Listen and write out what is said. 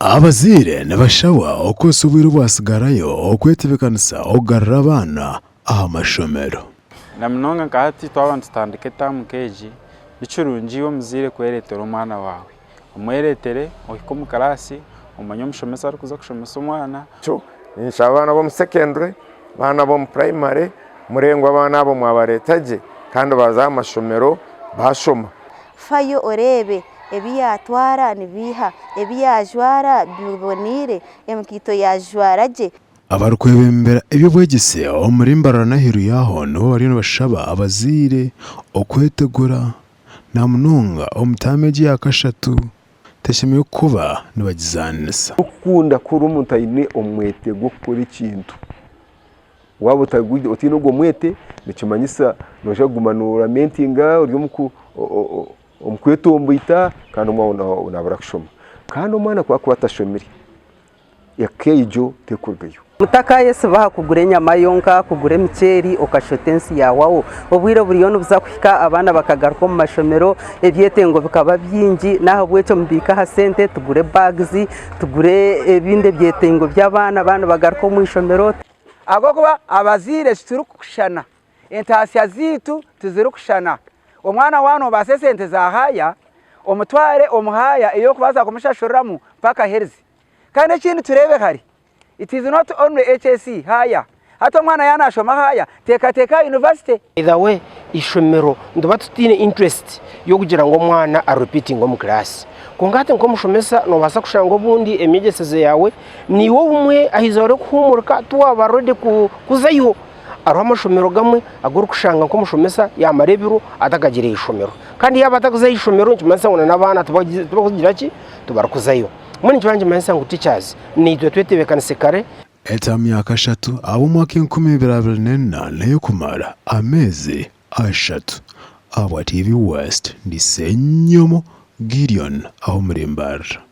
Abazaire nibashabwa okukozesa obwire obwasigarayo okwetebekanisa okugarura abaana aha mashomero. Na munonga nka hati twaba nitutandika etaamu nk'egi, ni kirungi iwe omuzaire kwereetera omwana waawe. Omwereetere ohike omu kiraasi omanye omushomesa arikuza kushomesa omwana. Ninshaba abaana b'omu secondary, abaana b'omu primary murebe ngu abaana abo mwabareeta gye kandi baaza aha mashomero baashoma. Fayo oreebe ebi yaatwara nibiiha, ebi yaajwara biboneire, enkaito yaazijwara gye. Abarikwebembera eby'obwegyese omuri Mbarara n'aheeru yaaho nibo bariyo nibashaba abazaire okwetegura namunonga omu taamu egi eya kashatu teshemereire kuba nibagizaanisa. Okukunda kuri omuntu aine omwete gw'okukora ekintu. Waaba otaine ogwo mwete nikimanyisa noija kuguma nooramentinga ori omu kwetomboita kandi omwana naabura kushoma. Kandi omwana ku arikuba atashomire eka egyo terikurugayo. Mutakayesiba aha kugura enyama yonka, kugura emiceeri okashota ensi yahwaho. Obwire buriyo nibuza kuhika abaana bakagaruka omu mashomero, ebyetengo bikaba bingi n'ahabw'ekyo mubiike aha sente tugure bags, tugure ebindi ebyetengo by'abaana baaba nibagaruka omu ishomero. Ahabw'okuba abazaire titurikushushana, entaasya zaitu tizirikushushana. Omwana waaba noobaasa esente za haaya, omutware omu haaya ei orikubaasa kumushashuriramu mpaka aherize. Kandi ekindi tureebe hari, it is not only HSC, haaya. Hati omwana yaaba naashoma haaya, teekateeka aha yunivasite. Either way eishomero nituba tutaine interest y'okugira ngu omwana a repeatinge omu class. Kwonka hati nk'omushomesa noobaasa kushanga obundi emyegyeseze yaawe Naiwe obumwe aha izooba ry'okuhuumurika tiwaaba ready kuzayo. Hariho amashomero gamwe agu orikushanga nk'omushomesa yaamara ebiro atakagiire aha ishomero. Kandi yaaba atakuza aha ishomero nikimanyisa ngu n'abaana tibarikugira ki, tibarikuzayo. Mbwenu nikiba nikimanyisa ngu teachers naitwe twetebeekanise kare. Etaamu ya kashatu ahabw'omwaka 2024 n'ey'okumara ameezi ashatu. Ahabwa TV West, ndi Ssenyomo Gideon ah'omuri Mbarara.